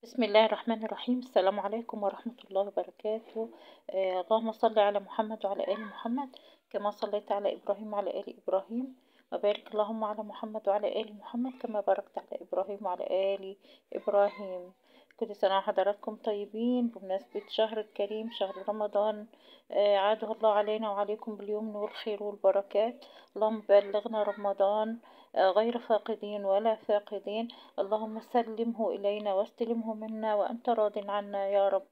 بسم الله الرحمن الرحيم. السلام عليكم ورحمة الله وبركاته. اللهم صل على محمد وعلى آل محمد كما صليت على إبراهيم وعلى آل إبراهيم، وبارك اللهم على محمد وعلى آل محمد كما باركت على إبراهيم وعلى آل إبراهيم. كل سنة وحضراتكم طيبين. بمناسبة شهر الكريم شهر رمضان، عاده الله علينا وعليكم باليمن والخير والبركات. اللهم بلغنا رمضان غير فاقدين ولا فاقدين. اللهم سلمه إلينا واستلمه منا وأنت راض عنا يا رب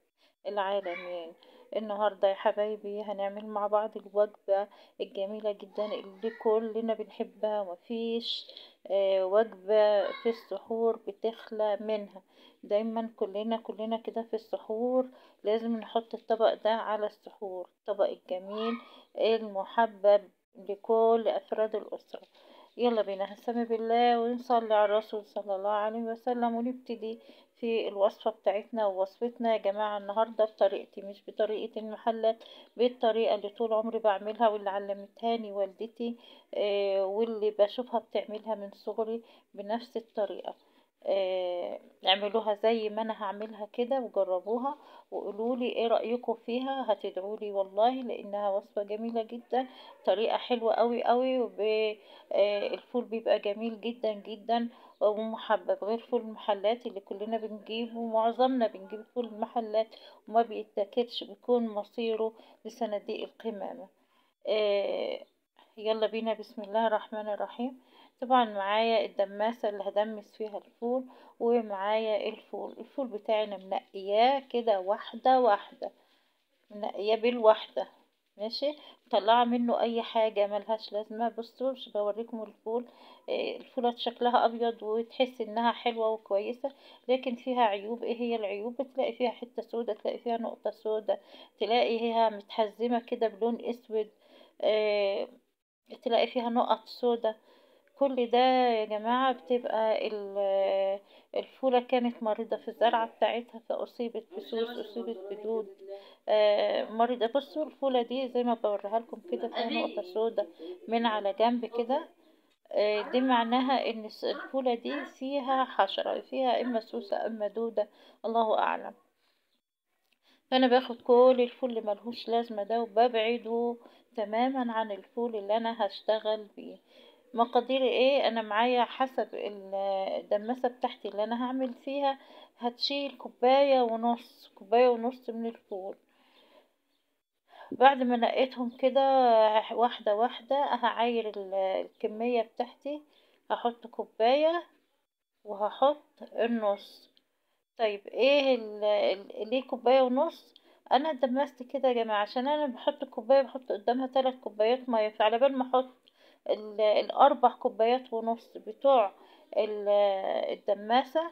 العالمين. النهاردة يا حبايبي هنعمل مع بعض الوجبة الجميلة جدا اللي كلنا بنحبها، ومفيش وجبة في السحور بتخلى منها. دايما كلنا كده في السحور لازم نحط الطبق ده على السحور، الطبق الجميل المحبب لكل أفراد الأسرة. يلا بينا هنسمي بالله ونصلي على الرسول صلى الله عليه وسلم ونبتدي في الوصفة بتاعتنا. ووصفتنا يا جماعة النهاردة بطريقتي، مش بطريقة المحلات، بالطريقة اللي طول عمري بعملها واللي علمتهاني والدتي، واللي بشوفها بتعملها من صغري بنفس الطريقة. اعملوها زي ما انا هعملها كده وجربوها وقولولي ايه رأيكم فيها، هتدعولي والله، لانها وصفة جميلة جدا، طريقة حلوة قوي قوي، والفول بيبقى جميل جدا جدا ومحبب، غير فول المحلات اللي كلنا بنجيبه، معظمنا بنجيب فول المحلات وما بيتاكلش، بيكون مصيره لصناديق القمامة. يلا بينا، بسم الله الرحمن الرحيم. طبعا معايا الدماسة اللي هدمس فيها الفول، ومعايا الفول بتاعنا منقياه كده واحدة واحدة، منقياه بالواحدة، ماشي، مطلعه منه اي حاجة ملهاش لازمة. بصوا مش بوريكم الفول، الفولة شكلها ابيض وتحس انها حلوة وكويسة، لكن فيها عيوب. ايه هي العيوب؟ بتلاقي فيها حتة سودة، تلاقي فيها نقطة سودة، تلاقي هي متحزمة كده بلون اسود، تلاقي فيها نقط سودة. كل ده يا جماعة بتبقى الفولة كانت مريضة في الزرعة بتاعتها، فأصيبت بسوس، أصيبت بدود، مريضة. بصوا الفولة دي زي ما بوريها لكم كده فيها نقطة سودة من على جنب كده، دي معناها ان الفولة دي فيها حشرة، فيها اما سوسة اما دودة، الله اعلم. فانا باخد كل الفول اللي ملهوش لازمة ده وببعده تماما عن الفول اللي انا هشتغل بيه. مقاديري ايه؟ انا معايا حسب الدماسة بتاعتي اللي انا هعمل فيها هتشيل كوباية ونص، كوباية ونص من الفول. بعد ما نقيتهم كده واحدة واحدة هعاير الكمية بتاعتي، هحط كوباية وهحط النص. طيب ايه ليه كوباية ونص؟ انا دمست كده يا جماعة عشان انا بحط كوباية بحط قدامها 3 كوبايات مية، فعلى بال ما احط ال4 كوبايات ونص بتوع الدماسة،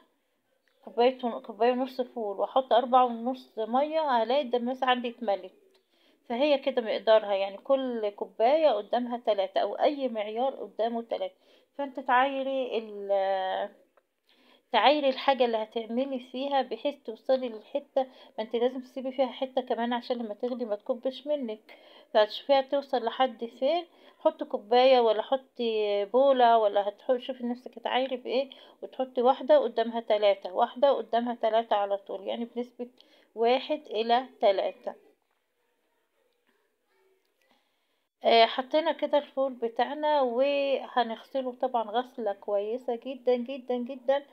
كوباية ونص فول واحط 4.5 مية، هلاقي الدماسة عندي اتملت. فهي كده مقدارها، يعني كل كوباية قدامها 3 او اي معيار قدامه 3. فانت تعايري الحاجة اللي هتعملي فيها بحيث توصلي للحتة، ما انت لازم تسيبي فيها حتة كمان عشان لما تغلي ما تكبش منك، فهتشوفيها توصل لحد فين. حطي كوباية ولا حطي بولة ولا شوفي نفسك هتعايري بايه، وتحطي واحدة قدامها 3، واحدة قدامها 3 على طول، يعني بنسبة 1 إلى 3. حطينا كده الفول بتاعنا وهنغسله طبعا غسلة كويسة جدا جدا جدا،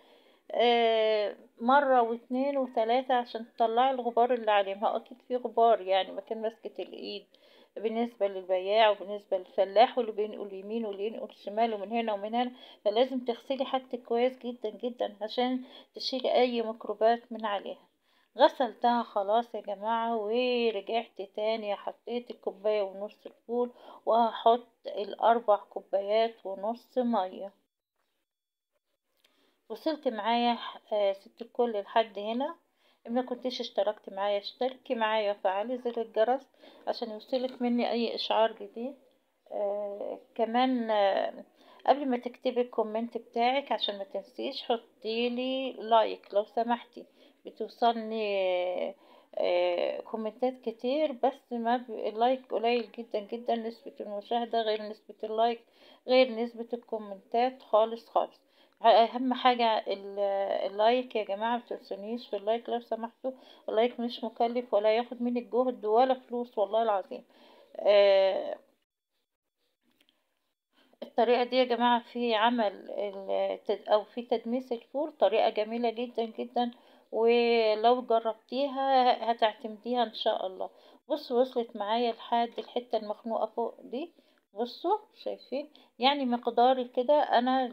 مرة و2 و3 عشان تطلعي الغبار اللي عليه. ما اكيد في غبار يعني مكان مسكة الايد بالنسبة للبياع وبالنسبة للفلاح واللي بينقل يمين واللي ينقل شمال ومن هنا ومن هنا، فلازم تغسلي حاجتك كويس جدا جدا عشان تشيلي اي ميكروبات من عليها. غسلتها خلاص يا جماعة ورجعت تاني حطيت الكوباية ونص الفول وهحط 4 كوبايات ونص مية. وصلت معايا ست الكل لحد هنا. ما كنتيش اشتركت معايا اشتركي معايا وفعلي زر الجرس عشان يوصلك مني اي اشعار جديد. كمان قبل ما تكتبي ال comment بتاعك عشان ما تنسيش حطيلي like لو سمحتي. بتوصلني كومنتات كتير بس ما ال like قليل جدا جدا، نسبة المشاهدة غير نسبة ال like غير نسبة الكومنتات خالص خالص. اهم حاجة ال like يا جماعة، متنسونيش في ال like لو سمحتوا. ال like مش مكلف ولا ياخد منك جهد ولا فلوس والله العظيم. الطريقة دي يا جماعة في عمل او في تدميس الفول طريقة جميلة جدا جدا، ولو جربتيها هتعتمديها ان شاء الله. بصوا وصلت معايا لحد الحتة المخنوقة فوق دي، بصوا شايفين يعني مقداري كده. انا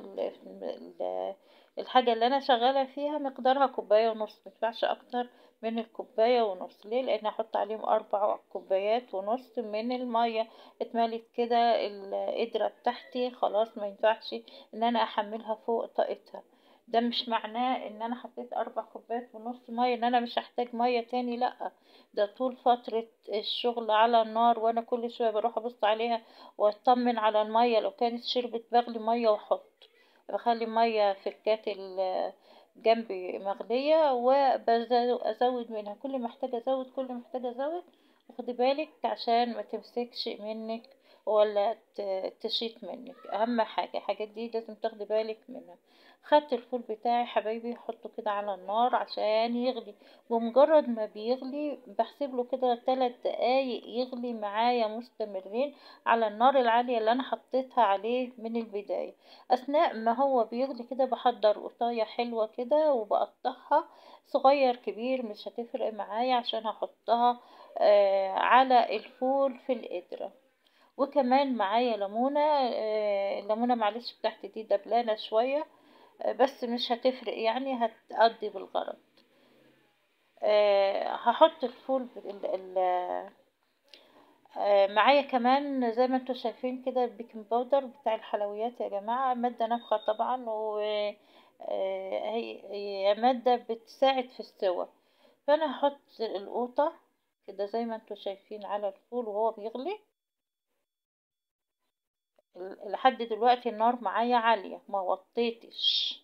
الحاجة اللي انا شغالة فيها مقدارها كوباية ونص، مينفعش اكتر من الكوباية ونص. ليه؟ لان هحط عليهم 4 كوبايات ونص من المية. اتملت كده القدرة بتاعتي خلاص، ما ينفعش ان انا احملها فوق طاقتها. ده مش معناه ان انا حطيت 4 كوبايات ونص مية ان انا مش هحتاج مية تاني، لا، ده طول فترة الشغل على النار وانا كل شوية بروح ابص عليها واطمن على المية. لو كانت شربت بغلي مية واحط، بخلي مية في الكاتل جنبي مغلية وازود منها كل ما احتاج ازود، كل ما احتاج ازود. وخدي بالك عشان ما تمسكش منك ولا تشيط منك، اهم حاجة الحاجات دي لازم تاخدي بالك منها. خدت الفول بتاعي حبايبي حطه كده على النار عشان يغلي، بمجرد ما بيغلي بحسب له كده 3 دقايق يغلي معايا مستمرين على النار العالية اللي انا حطيتها عليه من البداية. اثناء ما هو بيغلي كده بحضر قطاية حلوة كده وبقطعها صغير كبير مش هتفرق معايا، عشان هحطها على الفول في القدرة. وكمان معايا ليمونة، الليمونة معلش بتاعتي دي دبلانة شوية، بس مش هتفرق يعني، هتقضي بالغرض. هحط الفول معايا كمان زي ما انتوا شايفين كده ال baking powder بتاع الحلويات يا جماعة، مادة نافخة طبعا، و هي مادة بتساعد في السوى. فانا هحط القوطة كده زي ما انتوا شايفين على الفول وهو بيغلي. لحد دلوقتي النار معايا عالية، ما وطيتش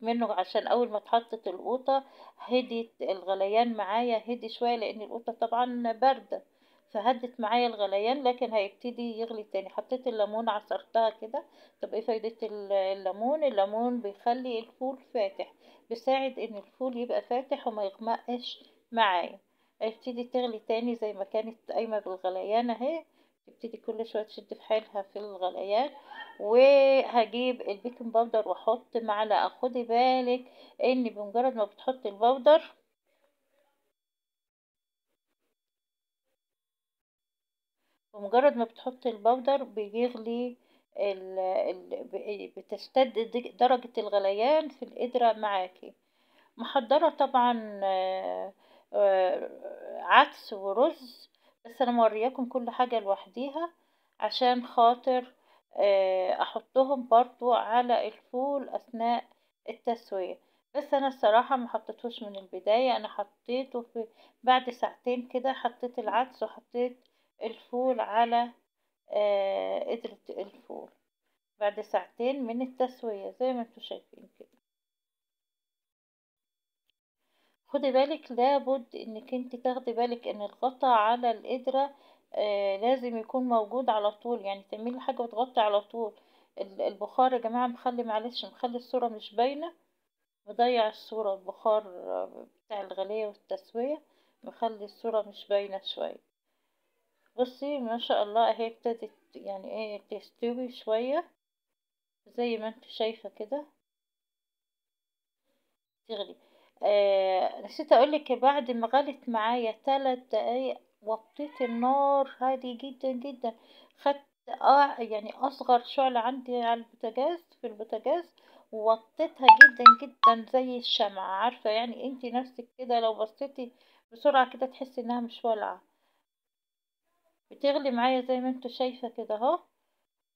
منه عشان اول ما اتحطت القوطة هديت الغليان معايا، هدي شوية لان القوطة طبعا باردة فهدت معايا الغليان، لكن هيبتدي يغلي تاني. حطيت الليمون عصرتها كده. طب ايه فايدة الليمون؟ الليمون بيخلي الفول فاتح، بيساعد ان الفول يبقى فاتح وما يغمقش معايا. هيبتدي تغلي تاني زي ما كانت قايمة بالغليان اهي، تبتدي كل شوية تشد في حالها في الغليان. وهجيب ال baking powder واحط معلقه. خدي بالك ان بمجرد ما بتحطي ال powder، بمجرد ما بتحطي ال powder بيغلي بتشتد درجه الغليان في القدرة معاكي. محضرة طبعا عدس ورز، بس انا مورياكم كل حاجة لوحديها عشان خاطر احطهم برضو على الفول اثناء التسوية. بس انا الصراحة ما حطيتهوش من البداية، انا حطيته في بعد ساعتين كده، حطيت العدس وحطيت الفول على قدرة الفول بعد ساعتين من التسوية زي ما انتوا شايفين كده. خدي بالك لابد انك انت تاخدي بالك ان الغطا على القدرة لازم يكون موجود على طول، يعني تعملي حاجة وتغطي على طول. البخار يا جماعة مخلي، معلش مخلي الصورة مش باينة، مضيع الصورة، البخار بتاع الغلية والتسوية مخلي الصورة مش باينة شوية. بصي ما شاء الله اهي ابتدت يعني ايه تستوي شوية زي ما انت شايفة كده تغلي. نسيت اقولك بعد ما غلت معايا 3 دقايق وطيت النار هادي جدا جدا، خدت يعني اصغر شعلة عندي على البوتاجاز في البوتاجاز ووطيتها جدا جدا زي الشمعة، عارفة يعني انتي نفسك كده لو بصيتي بسرعة كده تحسي انها مش والعة. بتغلي معايا زي ما انتوا شايفة كده اهو.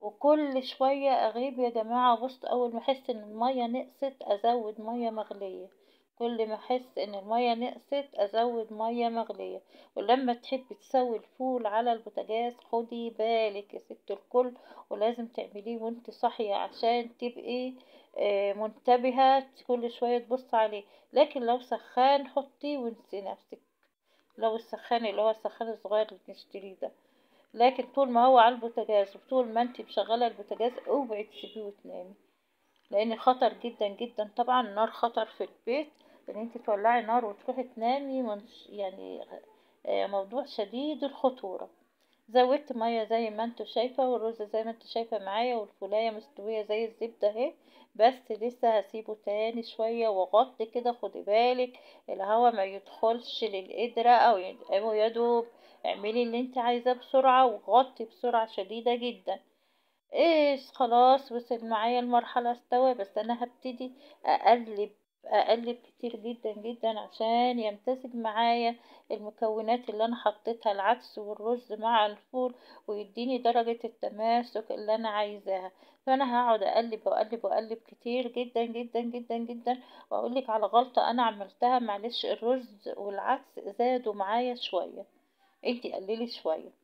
وكل شوية اغيب يا جماعة، بص اول ما احس ان المية نقصت ازود مية مغلية، كل ما احس ان المية نقصت ازود مية مغلية. ولما تحبي تسوي الفول على البوتاجاز خدي بالك يا ست الكل، ولازم تعمليه وانت صاحية عشان تبقي منتبهة كل شوية تبص عليه. لكن لو سخان حطيه وانسي نفسك، لو السخان اللي هو السخان الصغير اللي بنشتريه ده، لكن طول ما هو على البوتاجاز وطول ما انت مشغلة البوتاجاز اوعي تسيبيه وتنامي. لان خطر جدا جدا طبعا. النار خطر في البيت، ان انت تولعي نار وتروحي تنامي يعني موضوع شديد الخطورة. زودت مية زي ما انتوا شايفه، والرز زي ما انتوا شايفه معايا، والفولايه مستوية زي الزبدة اهي، بس لسه هسيبه تاني شوية واغطي كده. خدي بالك الهوا ما يدخلش للقدرة او يدوب، اعملي اللي انت عايزاه بسرعة وغطي بسرعة شديدة جدا. ايه خلاص وصل معايا المرحلة استوى، بس انا هبتدي اقلب كتير جدا جدا عشان يمتزج معايا المكونات اللي انا حطيتها، العدس والرز مع الفول، ويديني درجة التماسك اللي انا عايزاها. فانا هقعد اقلب واقلب واقلب كتير جدا جدا جدا جدا. واقولك على غلطة انا عملتها، معلش الرز والعدس زادوا معايا شوية، انتي قللي شوية.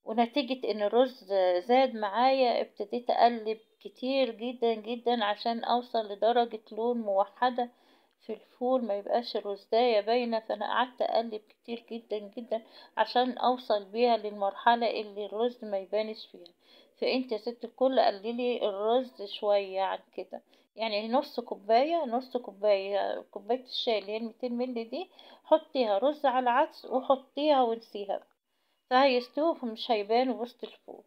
ونتيجة ان الرز زاد معايا ابتديت اقلب كتير جدا جدا عشان اوصل لدرجة لون موحدة في الفول، ما يبقاش الرزاية باينة. فانا قعدت اقلب كتير جدا جدا عشان اوصل بيها للمرحلة اللي الرز ما يبانش فيها. فانت يا ست الكل قللي الرز شوية عن كده، يعني نص كوباية، نص كوباية، كوباية الشاي اللي هي 200 مللي دي، حطيها رز على عدس وحطيها وانسيها، فهيستووا فمش هيبانوا وسط الفول.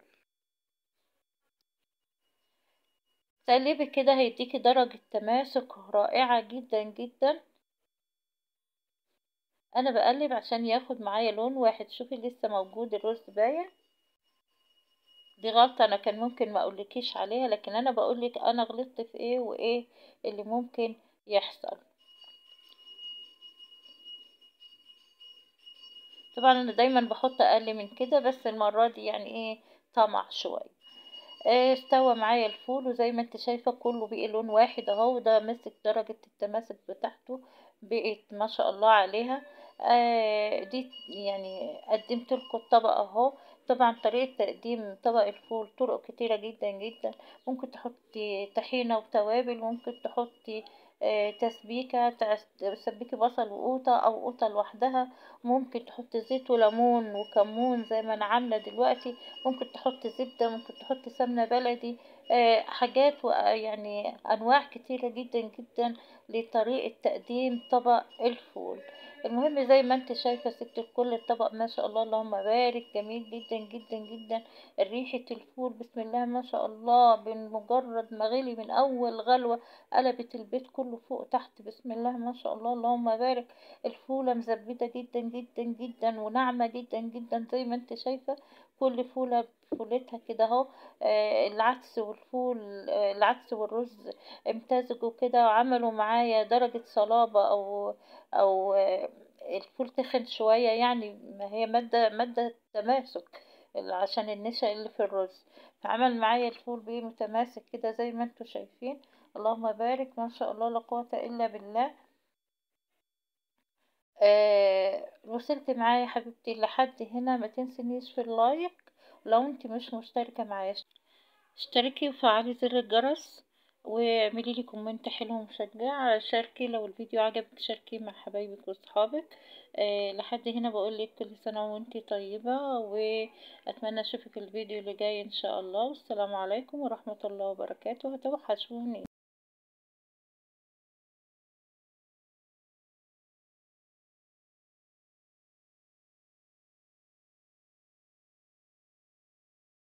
تقلبي كده هيديكي درجة تماسك رائعة جدا جدا. انا بقلب عشان ياخد معايا لون واحد. شوفي لسه موجود الرز باين. دي غلطة انا كان ممكن ما اقولكيش عليها، لكن انا بقولك انا غلطت في ايه وايه اللي ممكن يحصل. طبعا انا دايما بحط اقل من كده، بس المرة دي يعني ايه طمع شوية. استوى معايا الفول، وزي ما انت شايفة كله بقي لون واحد اهو، ده مسك درجة التماسك بتاعته بقت ما شاء الله عليها. دي يعني قدمت لكم الطبق اهو. طبعا طريقة تقديم طبق الفول طرق كتيرة جدا جدا، ممكن تحطي طحينة وتوابل، ممكن تحطي تسبيكة، تسبيكي بصل وقوطة او قوطة لوحدها، ممكن تحطي زيت وليمون وكمون زي ما انا عاملة دلوقتي، ممكن تحطي زبدة، ممكن تحطي سمنة بلدي، حاجات يعني انواع كتيرة جدا جدا لطريقة تقديم طبق الفول. المهم زي ما انت شايفة ست الكل الطبق ما شاء الله اللهم بارك جميل جدا جدا جدا. ريحة الفول بسم الله ما شاء الله، بمجرد ما غلي من اول غلوة قلبت البيت كله فوق تحت، بسم الله ما شاء الله اللهم بارك. الفولة مزبدة جدا جدا جدا وناعمة جدا جدا زي ما انت شايفة، كل فولة بفولتها كده اهو. العدس والفول، العدس والرز امتزجوا كده وعملوا معايا درجة صلابة او الفول تخن شوية، يعني ما هي مادة تماسك عشان النشا اللي في الرز، فعمل معايا الفول بيه متماسك كده زي ما انتوا شايفين اللهم بارك ما شاء الله لا قوة الا بالله. وصلت معايا حبيبتي لحد هنا، ما تنسينيش في ال like، لو انت مش مشتركة معايا اشتركي وفعلي زر الجرس واعملي لي comment حلو ومشجع، شاركي لو الفيديو عجبك، شاركي مع حبايبك واصحابك. لحد هنا بقول لك كل سنة وانتي طيبة، واتمنى اشوفك الفيديو اللي جاي ان شاء الله. والسلام عليكم ورحمة الله وبركاته. هتوحشوني.